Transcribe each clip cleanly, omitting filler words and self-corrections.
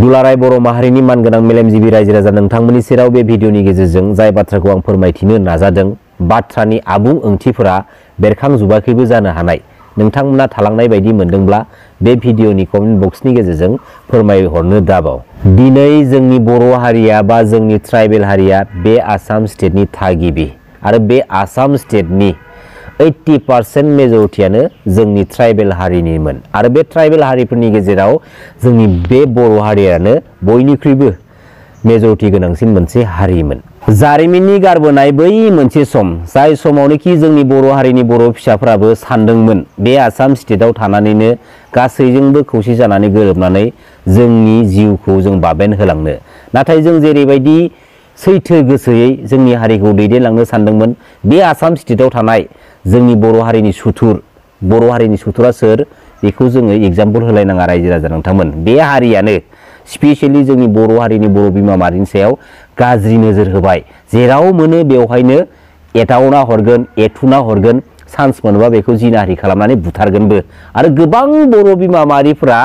दुलाराय बर' माहारिनि मानगोनां मेलेमजिबि रायजो राजा नोंथांमोननि सेराव बे भिडिअनि गेजेरजों जाय बाथ्राखौ आं फोरमायथिनो नाजादों बाथ्रानि आबुं ओंथिफोरा बेरखांजोबाखैबो जानो हानाय नोंथांमोना थालांनाय बायदि मोनदोंब्ला बे भिडिअनि कमेन्ट बक्सनि गेजेरजों फोरमायहरनो दाबाव। दिनै जोंनि बर' हारिया बा जोंनि ट्राइबेल हारिया बे आसाम स्टेटनि थागिबि आरो बे आसाम स्टेटनि 80% मेजरिटियानो जोंनि ट्राइबेल हारिनिमोन आरो बे ट्राइबेल हारिफोरनि गेजेराव जोंनि बे बर' हारियानो बयनिख्रुइबो मेजरिटि गोनांसिन मोनसे हारिमोन। जारिमिननि गारबोनाय बै मोनसे सम जाय समावनोखि जोंनि बर' हारिनि बर' फिसाफ्राबो सानदोंमोन बे आसाम स्टेटआव थानानैनो गासैजोंबो खौसे जानानै गोरोबनानै जोंनि जिउखौ जों बाबेन होलांनो, नाथाय जों जेरैबायदि सैथो गोसोयै जोंनि हारिखौ दैदेनलांनो सानदोंमोन बे आसाम स्टेटआव थानाय जोंनि बर' हारिनि सुथुरा सोर बेखौ जोङो एग्जाम्पल होलायनाङा रायजो राजा नोंथांमोन। बे हारियानो स्पेशली जोंनि बर' हारिनि बर' बिमा माहारिनि सायाव गाज्रि नोजोर होबाय। जेराव मोनो बेवहायनो एदावना हरगोन, एथुना हरगोन, चान्स मोनोबा बेखौ जिनाहारि खालामनानै बुथारगोनबो आरो गोबां बर' बिमा माहारिफोरा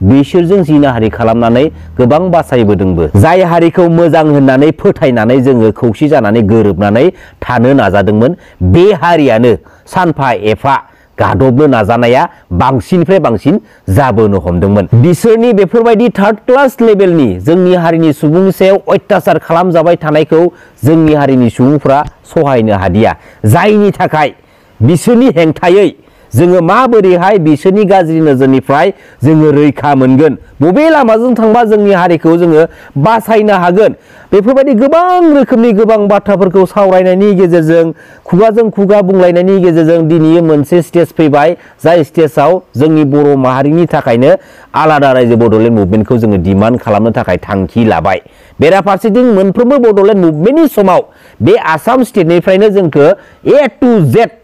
बिसोरजों जिनाहारि खालामनानै गोबां बासायबोदोंबो। जाय हारिखौ मोजां होननानै फोथायनानै जोङो खौसे जानानै गोरोबनानै थानो नाजादोंमोन बे हारियानो सानफा एफा गादबनो नाजानाया बांसिननिफ्राय बांसिन जाबोनो हमदोंमोन। बिसोरनि बेफोरबायदि थार्ड क्लास लेभेलनि जोंनि हारिनि सुबुंनि सायाव अत्याचार खालामजाबाय थानायखौ जोंनि हारिनि सुबुंफ्रा सहायनो हादिया, जायनि थाखाय बिसोरनि हेंथायै जोङो माबोरैहाय बिसोरनि गाज्रि नोजोरनिफ्राय जोङो रैखा मोनगोन, बबे लामाजों थांबा जोंनि हारिखौ जोङो बासायनो हागोन, बेफोरबायदि गोबां रोखोमनि गोबां बाथ्राफोरखौ सावरायनायनि गेजेरजों खुगाजों खुगा बुंलायनायनि गेजेरजों दिनै मोनसे स्टेज फैबाय जाय स्टेजाव जोंनि बर' माहारिनि थाखायनो आलादा रायजो बड'लेण्ड मुभमेन्टखौ जोङो डिमान्ड खालामनो थाखाय थांखि लाबाय। बेराफारसेथिं मोनफ्रोमबो बड'लेण्ड मुभमेन्टनि समाव बे आसाम स्टेटनिफ्रायनो जोंखौ ए टु जेड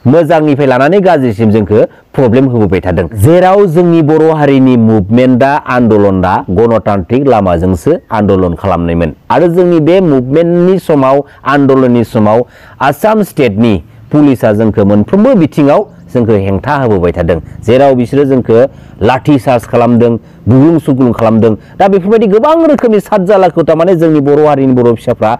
मोजांनिफ्राय लानानै गाज्रिसिम जोंखौ प्रब्लेम होबोबाय थादों। जेराव जोंनि बर' हारिनि मुभमेन्टआ आन्दलना गणतान्त्रिक लामाजोंसो आन्दलन खालामनायमोन आरो जोंनि बे मुभमेन्टनि समाव आन्दलननि समाव आसाम स्टेटनि पुलिसा जोंखौ मोनफ्रोमबो बिथिङाव जोंखौ हेंथा होबोबाय थादों। जेराव बिसोरो जोंखौ लाठी चार्ज खालामदों, बुग्लुं सुग्लुं खालामदों। दा बेफोरबायदि गोबां रोखोमनि सातजालाखौ थारमाने जोंनि बर' हारिनि बर' फिसाफ्रा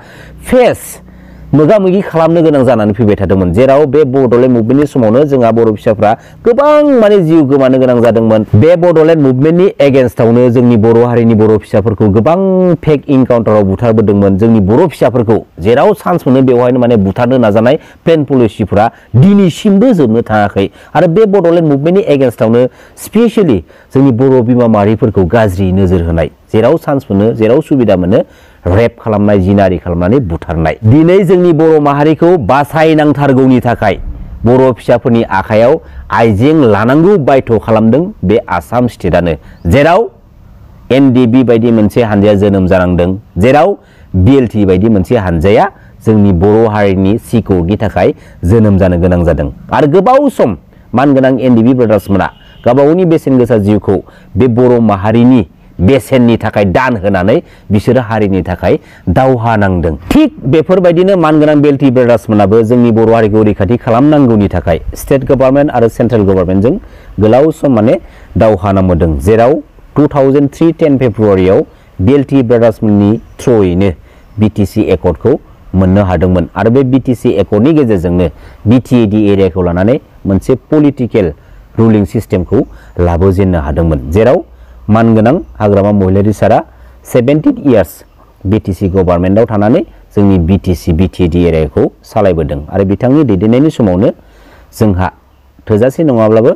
मोगा मोगि खालामनो गोनां जानानै फैबाय थादोंमोन। जेराव बे बड'लेण्ड मुभमेन्टनि समावनो जोंहा बर' फिसाफ्रा गोबां माने जिउ गोमानो गोनां जादोंमोन। बे बड'लेण्ड मुभमेन्टनि एगेन्स्टआवनो जोंनि बर' हारिनि बर' फिसाफोरखौ गोबां फेक इनकाउन्टाराव बुथारबोदोंमोन। जोंनि बर' फिसाफोरखौ जेराव चान्स मोनो बेवहायनो माने बुथारनो नाजानाय प्लेन पलिसिफोरा दिनैसिमबो जोबनो थाङाखै आरो बे बड'लेण्ड मुभमेन्टनि एगेन्स्टआवनो स्पेशली जोंनि बर' बिमा माहारिफोरखौ गाज्रि नोजोर होनाय, जेराव चान्स मोनो जेराव सुबिदा मोनो रेप खालामनाय, जिनाहारि खालामनानै बुथारनाय। दिनै जोंनि बर' माहारिखौ बासायनांथारगौनि थाखाय बर' फिसाफोरनि आखायाव आइजें लानांगौ बायध' खालामदों बे आसाम स्टेटआनो। जेराव एनडिबि बायदि मोनसे हानजाया जोनोम जानांदों, जेराव बिएलटि बायदि मोनसे हानजाया जोंनि बर' हारिनि सिकिउरिटिनि थाखाय जोनोम जानो गोनां जादों आरो गोबाव सम मानगोनां एनडिबि ब्रादार्समोना गावबागावनि बेसेन गोसा जिउखौ बे बर' माहारिनि बेसेननि थाखाय दान होनानै बिसोरो हारिनि थाखाय दावहा नांदों। थिग बेफोरबायदिनो मानगोनां बिएलटि ब्रादार्समोनाबो जोंनि बर' हारिखौ रैखाथि खालामनांगौनि थाखाय स्टेट गभर्नमेन्ट आरो सेन्ट्रेल गभर्नमेन्टजों गोलाव सम माने दावहा नांबोदों। जेराव 2003 10 फेब्रुवारियाव बिएलटि ब्रादार्समोननि थ्रुयैनो बिटिसि एकर्डखौ मोननो हादोंमोन आरो बे बिटिसि एकर्डनि गेजेरजोंनो बिटिएडि एरियाखौ लानानै मोनसे पलिटिकेल रुलिं सिस्टेमखौ लाबोजेननो हादोंमोन। जेराव मानगोनां हाग्रामा महिलारि सारा 17 इयार्स बिटिसि गभर्नमेन्टआव थानानै जोंनि बिटिएडि एरियाखौ सालायबोदों आरो बिथांनि दैदेननायनि समावनो जोंहा थोजासे नङाब्लाबो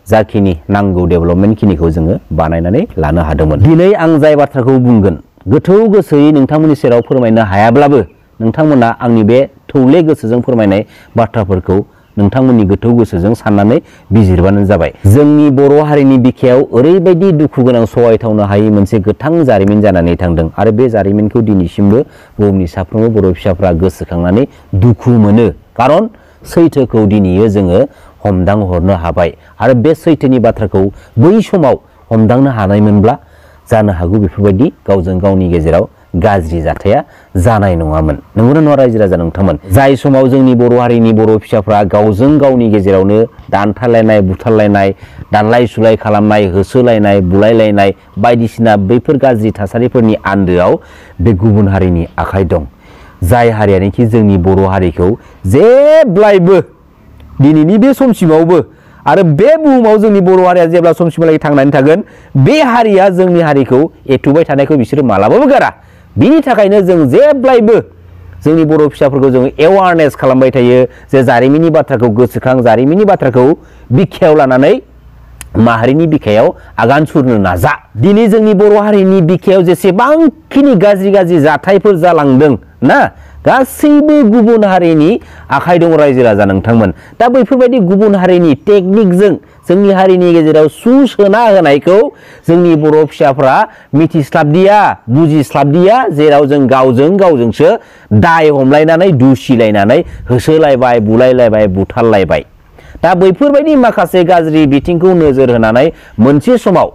जाखिनि नांगौ डेभेलपमेन्ट खिनिखौ जोङो बानायनानै लानो हादोंमोन। दिनै आं जाय बाथ्राखौ बुंगोन गोथौ गोसोयै नोंथांमोननि सेराव फोरमायनो हायाब्लाबो नोंथांमोना आंनि बे थौले गोसोजों फोरमायनाय बाथ्राफोरखौ नोंथांमोननि गोथौ गोसोजों साननानै बिजिरबानो जाबाय। जोंनि बर' हारिनि बिखायाव ओरैबायदि दुखु गोनां सहायथावनो हायै मोनसे गोथां जारिमिन जानानै थांदों आरो बे जारिमिनखौ दिनैसिमबो बुहुमनि साफ्रोमबो बर' फिसाफ्रा गोसोखांनानै दुखु मोनो। खारन सैथोखौ दिनैयो जोङो हमदां हरनो हाबाय आरो बे सैथोनि बाथ्राखौ बै समाव हमदांनो हानायमोनब्ला जानो हागौ बेफोरबायदि गावजों गावनि गेजेराव गाज्रि जाथाया जानाय नङामोन। नंगौना नङा रायजो राजा नोंथांमोन? जाय समाव जोंनि बर' हारिनि बर' फिसाफ्रा गावजों गावनि गेजेरावनो दानथारलायनाय बुथारलायनाय दानलाय सुलाय खालामनाय होसोलायनाय बुलायलायनाय बायदिसिना बैफोर गाज्रि थासारिफोरनि आन्दोआव बे गुबुन हारिनि आखाइ दं। जाय हारियानोखि जोंनि बर' हारिखौ जेब्लायबो दिनैनि बे समसिमावबो आरो बे बुहुमाव जोंनि बर' हारिया जेब्ला समसिमहालागै थांनानै थागोन बे हारिया जोंनि हारिखौ एथुबाय थानायखौ बिसोरो मालाबाबो गारा। बिनि थाखायनो जों जेब्लायबो जोंनि बर' फिसाफोरखौ जों एवारनेस खालामबाय थायो जे जारिमिननि बाथ्राखौ गोसोखां, जारिमिननि बाथ्राखौ बिखायाव लानानै माहारिनि बिखायाव आगान सुरनो नाजा। दिनै जोंनि बर' हारिनि बिखायाव जेसेबांखिनि गाज्रि गाज्रि जाथायफोर जालांदों ना, गासैबो गुबुन हारिनि आखाइ दं रायजो राजा नोंथांमोन। दा बैफोरबायदि गुबुन हारिनि टेकनिकजों जोंनि हारिनि गेजेराव सुसोना होनायखौ जोंनि बर' फिसाफ्रा मिथिस्लाबदिया, बुजिस्लाबदिया, जेराव जों गावजों गावजोंसो दाय हमलायनानै दुसिलायनानै होसोलायबाय, बुलायलायबाय, बुथारलायबाय। दा बैफोरबायदि माखासे गाज्रि बिथिंखौ नोजोर होनानै मोनसे समाव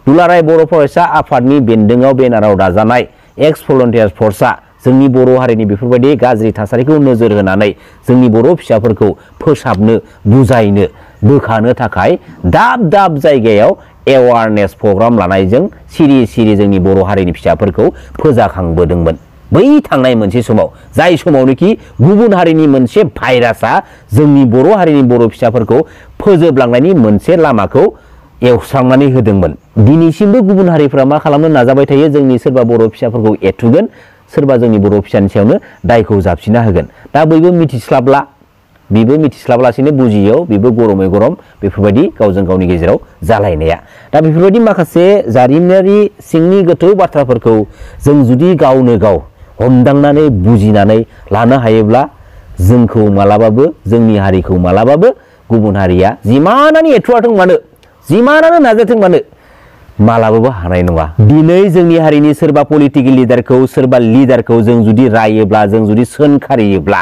दुलाराय बर' फरायसा आफादनि बेन्दोङाव बेनाराव दाजानाय एक्स भलन्टियार्स फर्सआ जोंनि बर' हारिनि बेफोरबायदि गाज्रि थासारिखौ नोजोर होनानै जोंनि बर' फिसाफोरखौ फोसाबनो, बुजायनो, बोखानो थाखाय दाब दाब जायगायाव एवारनेस प्रग्राम लानायजों सिरि सिरि जोंनि बर' हारिनि फिसाफोरखौ फोजाखांबोदोंमोन। बै थांनाय मोनसे समाव जाय समावनोखि गुबुन हारिनि मोनसे भाइरासआ जोंनि बर' हारिनि बर' फिसाफोरखौ फोजोबलांनायनि मोनसे लामाखौ एवस्रांनानै होदोंमोन। दिनैसिमबो गुबुन हारिफ्रा मा खालामनो नाजाबाय थायो, जोंनि सोरबा बर' फिसाफोरखौ एथुगोन, सोरबा जोंनि बर' फिसानि सायावनो दायखौ जाबसिनना होगोन। दा बयबो मिथिस्लाबला, बेबो मिथिस्लाबलासिनो बुजियो, बेबो गरमै गरम बेफोरबायदि गावजों गावनि गेजेराव जालायनाया। दा बेफोरबायदि माखासे जारिमिनारि सिंनि गोथौ बाथ्राफोरखौ जों जुदि गावनो गाव हमदांनानै बुजिनानै लानो हायोब्ला जोंखौ मालाबाबो, जोंनि हारिखौ मालाबाबो गुबुन हारिया जिमानानो एथुवाथों मानो, जिमानानो नाजाथों मानो मालाबाबो हानाय नङा। दिनै जोंनि हारिनि सोरबा पलिटिकेल लिडारखौ, सोरबा लिडारखौ जों जुदि रायोब्ला, जों जुदि सोंखारियोब्ला,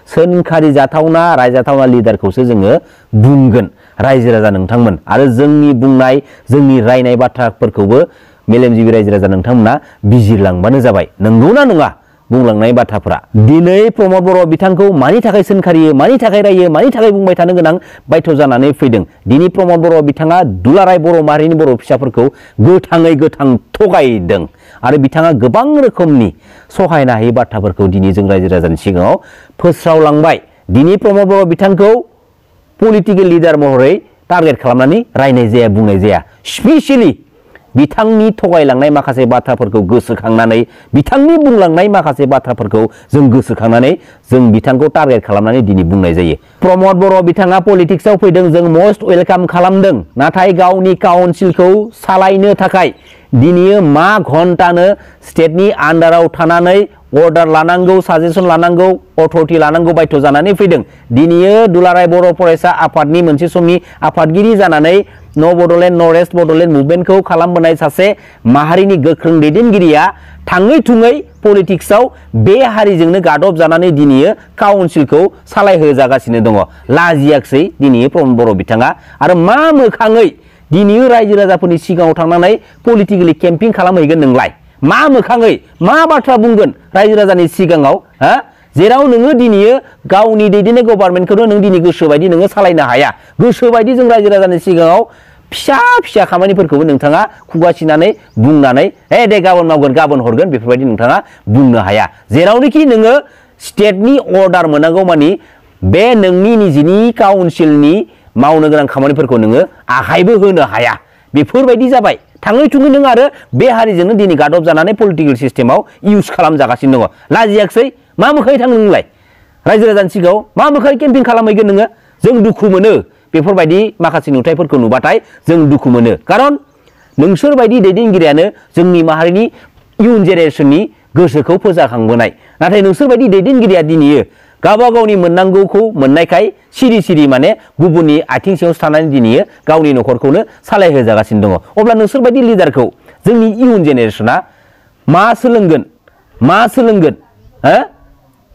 सोंखारि जाथावना रायजाथावना लिडारखौसो जोङो बुंगोन रायजो राजा नोंथांमोन। आरो जोंनि बुंनाय, जोंनि रायनाय बाथ्राफोरखौबो मेलेमजिबि रायजो राजा नोंथांमोना बिजिरलांबानो जाबाय, नंगौना नङा बुंलांनाय बाथ्राफोरा। दिनै प्रमद बर' बिथांखौ मानि थाखाय सोंखारियो, मानि थाखाय रायो, मानि थाखाय बुंबाय थानो गोनां बायथ' जानानै फैदों। दिनै प्रमद बर' बिथाङा दुलाराय बर' माहारिनि बर' फिसाफोरखौ गोथाङै गोथां थगायदों आरो बिथाङा गोबां रोखोमनि सहायनो हायै बाथ्राफोरखौ दिनै जों रायजो राजानि सिगाङाव फोस्रावलांबाय। दिनै प्रमद बर' बिथांखौ पलिटिकेल लिडार महरै टारगेट खालामनानै रायनाय जाया, बुंनाय जाया। स्पेसियेलि बिथांनि थगायलांनाय माखासे बाथ्राफोरखौ गोसोखांनानै, बिथांनि बुंलांनाय माखासे बाथ्राफोरखौ जों गोसोखांनानै जों बिथांखौ टारगेट खालामनानै दिनै बुंनाय जायो। प्रमद बर' बिथाङा पलिटिक्सआव फैदों, जों मस्ट वेलकाम खालामदों। नाथाय गावनि काउन्सिलखौ सालायनो थाखाय दिनै मा घन्टानो स्टेटनि आन्डाराव थानानै अर्डार लानांगौ, साजेसन लानांगौ, अथरिटि लानांगौ बायथ' जानानै फैदों। दिनै दुलाराय बर' फरायसा आफादनि मोनसे समनि आफादगिरि जानानै न' बड'लेण्ड, नर्थ इस्ट बड'लेण्ड मुभमेन्टखौ खालामबोनाय सासे माहारिनि गोख्रों दैदेनगिरिया थाङै थुङै पलिटिक्सआव बे हारिजोंनो गादब जानानै दिनै काउन्सिलखौ सालायहोजागासिनो दङ। लाजियाखसै दिनै प्रमद बर' बिथाङा? आरो मा मोखाङै दिनै रायजो राजाफोरनि सिगाङाव थांनानै पलिटिकेलि केम्पिं खालामहैगोन नोंलाय? मा मोखाङै मा बाथ्रा बुंगोन रायजो राजानि सिगाङाव? जेराव नोङो दिनै गावनि दैदेननाय गभर्नमेन्टखौनो नों दिनै गोसोबायदि नोङो सालायनो हाया। गोसोबायदि जों रायजो राजानि सिगाङाव फिसा फिसा खामानिफोरखौबो नोंथाङा खुगासिनानै बुंनानै हे दे गाबोन मावगोन, गाबोन हरगोन बेफोरबायदि नोंथाङा बुंनो हाया। जेरावनोखि नोङो स्टेटनि अर्डार मोनांगौ मानि बे नोंनि निजिनि काउन्सिलनि मावनो गोनां खामानिफोरखौ नोङो आखाइबो होनो हाया। बेफोरबायदि जाबाय। थाङै थुङै नों आरो बे हारिजोंनो दिनै गादब जानानै पलिटिकेल सिस्टेमाव इउज खालामजागासिनो दङ। लाजियाखसै? मा मोखाङै थाङो नोंलाय रायजो राजानि सिगाङाव? मा मोखाङै केम्पिं खालामहैगोन नोङो? जों दुखु मोनो बेफोरबायदि माखासे नुथायफोरखौ नुबाथाय जों दुखु मोनो। खारन नोंसोरबायदि दैदेनगिरियानो जोंनि माहारिनि इयुन जेनेरेसननि गोसोखौ फोजाखांबोनाय। नाथाय नोंसोरबायदि दैदेनगिरिया दिनै गावबा गावनि मोननांगौखौ मोननायखाय सिरि सिरि माने गुबुननि आथिं सिङावसो थानानै दिनै गावनि न'खरखौनो सालायहोजागासिनो दङ। अब्ला नोंसोरबायदि लिडारखौ जोंनि इयुन जेनेरेसना मा सोलोंगोन, मा सोलोंगोन?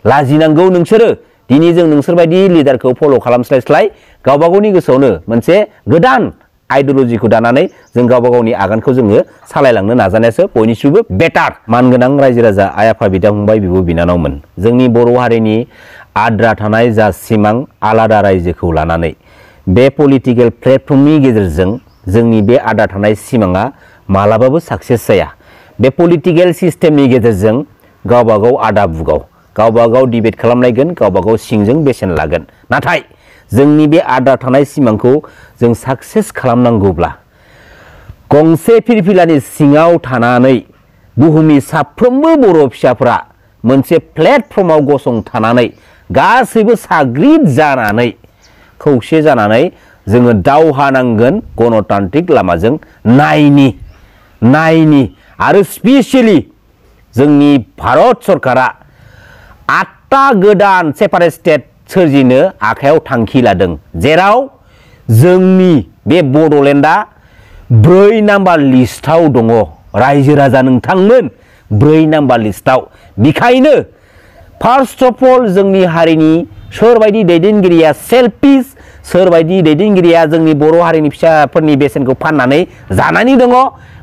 लाजिनांगौ नोंसोरो। दिनै जों नोंसोरबायदि लिडारखौ फल' खालामस्लायस्लाय गावबा गावनि गोसोआवनो मोनसे गोदान आइडियोलजिखौ दानानै जों गावबा गावनि आगानखौ जोङो सालायलांनो नाजानायासो बयनिख्रुइबो बेटार। मानगोनां रायजो राजा आइ आफा बिदा फंबाय बिब' बिनानावमोन, जोंनि बर' हारिनि आद्रा थानाय जा सिमां आलादा रायजोखौ लानानै बे पलिटिकेल प्लेटफर्मनि गेजेरजों जोंनि बे आद्रा थानाय सिमाङा मालाबाबो साक्सेस जाया। बे पलिटिकेल सिस्टेमनि गेजेरजों गावबा गाव आदा बुगाव गावबा गाव डिबेट खालामलायगोन, गावबा गाव सिंजों बेसेन लागोन। नाथाय जोंनि बे आद्रा थानाय सिमांखौ जों साक्सेस खालामनांगौब्ला गंसे फिरफिलानि सिङाव थानानै बुहुमनि साफ्रोमबो बर' फिसाफोरा मोनसे प्लेटफर्माव गसंथानानै गासैबो साग्रिद जानानै खौसे जानानै जोङो दावहा नांगोन गणतान्त्रिक लामाजों नायनि आरो स्पेसियेलि जोंनि भारत सरकारा 8टा गोदान सेपारेट स्टेट सोरजिनो आखायाव थांखि लादों, जेराव जोंनि बे बड'लेण्डआ 4 नाम्बार लिस्टआव दङ। रायजो राजा नोंथांमोन 4 नाम्बार लिस्टआव। बेखायनो फार्स्ट अफ अल जोंनि हारिनि सोरबायदि दैदेनगिरिया सेल्फिश, सोरबायदि दैदेनगिरिया जोंनि बर' हारिनि फिसाफोरनि बेसेनखौ फाननानै जानानै दङ,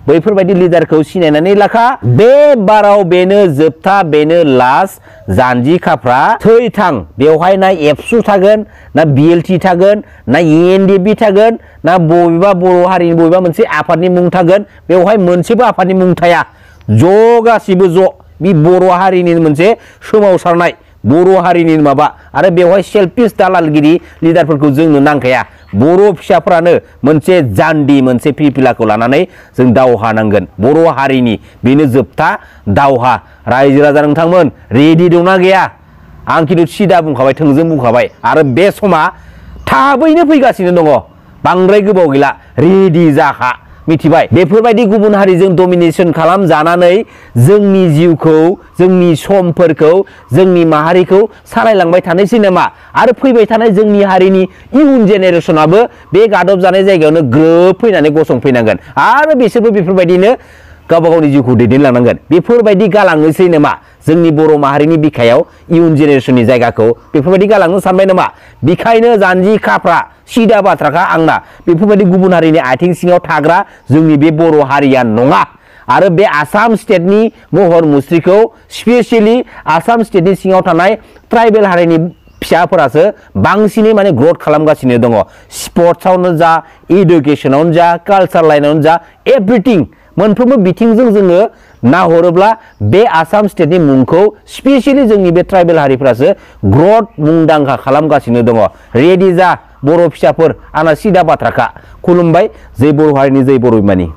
बैफोरबायदि लिडारखौ सिनायनानै लाखा। बे बाराव बेनो जोबथा, बेनो लास्ट जानजि खाफ्रा थै थां। बेवहाय ना एबसु थागोन, ना बिएलटि थागोन, ना एनडिएफबि थागोन, ना बबेबा बर' हारिनि बबेबा मोनसे आफादनि मुं थागोन। बेवहाय मोनसेबो आफादनि मुं थाया। ज' गासिबो ज' बे बर' हारिनि मोनसे सोमावसारनाय बर' हारिनि माबा। आरो बेवहाय सेल्फिश दालालगिरि लिडारफोरखौ जोंनो नांखाया। बर' फिसाफ्रानो मोनसे जान्डि मोनसे फिरफिलाखौ लानानै जों दावहा नांगोन बर' हारिनि। बेनो जोबथा दावहा। रायजो राजा नोंथांमोन रेडि दंना गैया? आं खिन्थु सिदा बुंखाबाय, थोंजों बुंखाबाय। आरो बे समा थाबैनो फैगासिनो दङ, बांद्राय गोबाव गैला। रेडि जाखा, मिथिबाय? बेफोरबायदि गुबुन हारिजों डमिनेसन खालामजानानै जोंनि जिउखौ, जोंनि समफोरखौ, जोंनि माहारिखौ सालायलांबाय थानोसै नामा? आरो फैबाय थानाय जोंनि हारिनि इयुन जेनेरेसनाबो बे गादब जानाय जायगायावनो ग्रोब फैनानै गसंफैनांगोन आरो बिसोरबो बेफोरबायदिनो गावबा गावनि जिउखौ दैदेनलांनांगोन। बेफोरबायदि गालांनोसै नामा जोंनि बर' माहारिनि बिखायाव इयुन जेनेरेसननि जायगाखौ? बेफोरबायदि गालांनो सानबाय नामा? बेखायनो जानजि खाफ्रा सिदा बाथ्राखा आंना। बेफोरबायदि गुबुन हारिनि आथिं सिङाव थाग्रा जोंनि बे बर' हारिया नङा। आरो बे आसाम स्टेटनि महर मुस्रिखौ स्पेसियेलि आसाम स्टेटनि सिङाव थानाय ट्राइबेल हारिनि फिसाफोरासो बांसिनै माने ग्रथ खालामगासिनो दङ। स्पर्ट्सआवनो जा, इडुकेसनावनो जा, कालचार लाइनावनो जा, एभ्रिथिं मोनफ्रोमबो बिथिंजों जोङो नाहरोब्ला बे आसाम स्टेटनि मुंखौ स्पेसियेलि जोंनि बे ट्राइबेल हारिफ्रासो ग्रथ मुंदांखा खालामगासिनो दङ। रेडि जा बर' फिसाफोर, आंना सिदा बाथ्राखा। खुलुमबाय। जै बर' हारिनि, जै बर' बिमानि।